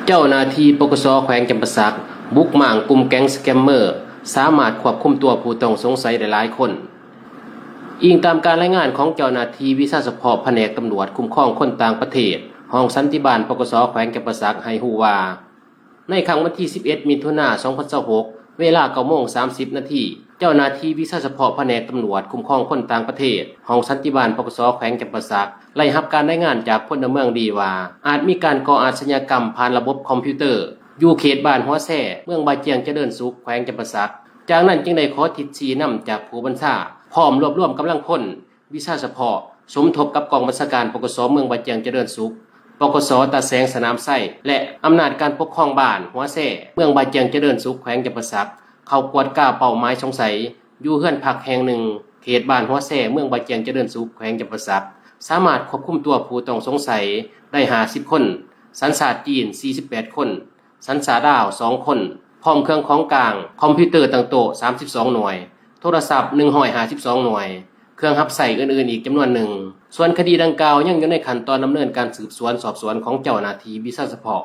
ເຈົ້າໜ້າທີ່ ປກສ ແຂວງຈຳປາສັກ ບຸກມ້າງກຸ່ມແກັງສະແກມເມີ ສາມາດຄວບຄຸມຕົວຜູ້ຕ້ອງສົງໄສໄດ້ຫຼາຍຄົນ. ອີງຕາມການລາຍງານຂອງເຈົ້າໜ້າທີ່ວິຊາສະເພາະພະແນກຕຳຫຼວດຄຸ້ມຄອງຄົນຕ່າງປະເທດ ຫ້ອງສັນຕິບານ ປກສ ແຂວງຈຳປາສັກ ໃຫ້ຮູ້ວ່າ ໃນຄ່ຳວັນທີສິບເອັດ ມິຖຸນາ ສອງພັນຊາວຫົກ ເວລາເກົ້າໂມງສາມສິບນາທີ ເຈົ້າໜ້າທີ່ວິຊາສະເພາະພະແນກຕຳຫຼວດຄຸ້ມຄອງຄົນຕ່າງປະເທດ ຫ້ອງສັນຕິບານ ປກສ ແຂວງຈຳປາສັກ ໄດ້ຮັບການລາຍງານຈາກພົນລະເມືອງດີວ່າ ອາດມີການກໍ່ອາດຊະຍາກຳຜ່ານລະບົບຄອມພິວເຕີ ຢູ່ເຂດບ້ານຫົວແຊ ເມືອງບາຈຽງຈະເລີນສຸກ ແຂວງຈຳປາສັກ. ຈາກນັ້ນຈຶ່ງໄດ້ຂໍທິດຊີ້ນຳຈາກຜູ້ບັນຊາ ພ້ອມລວບລວມກຳລັງພົນ ວິຊາສະເພາະ ສົມທົບກັບກອງບັນຊາການ ປກສ ເມືອງບາຈຽງຈະເລີນສຸກ, ປກສ ຕາແສງສະໜາມໄຊ ແລະ ອຳນາດການປົກຄອງບ້ານຫົວແຊ ເມືອງບາຈຽງຈະເລີນສຸກ ແຂວງຈຳປາສັກ ເຂົ້າກວດກາເປົ້າໝາຍສົງໄສ ຢູ່ເຮືອນພັກແຫ່ງໜຶ່ງ ເຂດບ້ານຫົວແຊ ເມືອງບາຈຽງຈະເລີນສຸກ ແຂວງຈຳປາສັກ ສາມາດຄວບຄຸມຕົວຜູ້ຕ້ອງສົງໄສໄດ້ຫ້າສິບຄົນ, ສັນຊາດຈີນສີ່ສິບແປດຄົນ, ສັນຊາດລາວສອງຄົນ, ພ້ອມເຄື່ອງຂອງກາງ ຄອມພິວເຕີຕັ້ງໂຕະສາມສິບສອງໜ່ວຍ, ໂທລະສັບໜຶ່ງຮ້ອຍຫ້າສິບສອງໜ່ວຍ, ເຄື່ອງຮັບໃຊ້ອື່ນໆອີກຈຳນວນໜຶ່ງ. ສ່ວນຄະດີດັ່ງກ່າວຍັງຢູ່ໃນຂັ້ນຕອນດຳເນີນການສືບສວນສອບສວນຂອງເຈົ້າໜ້າທີ່ວິຊາສະເພາະ.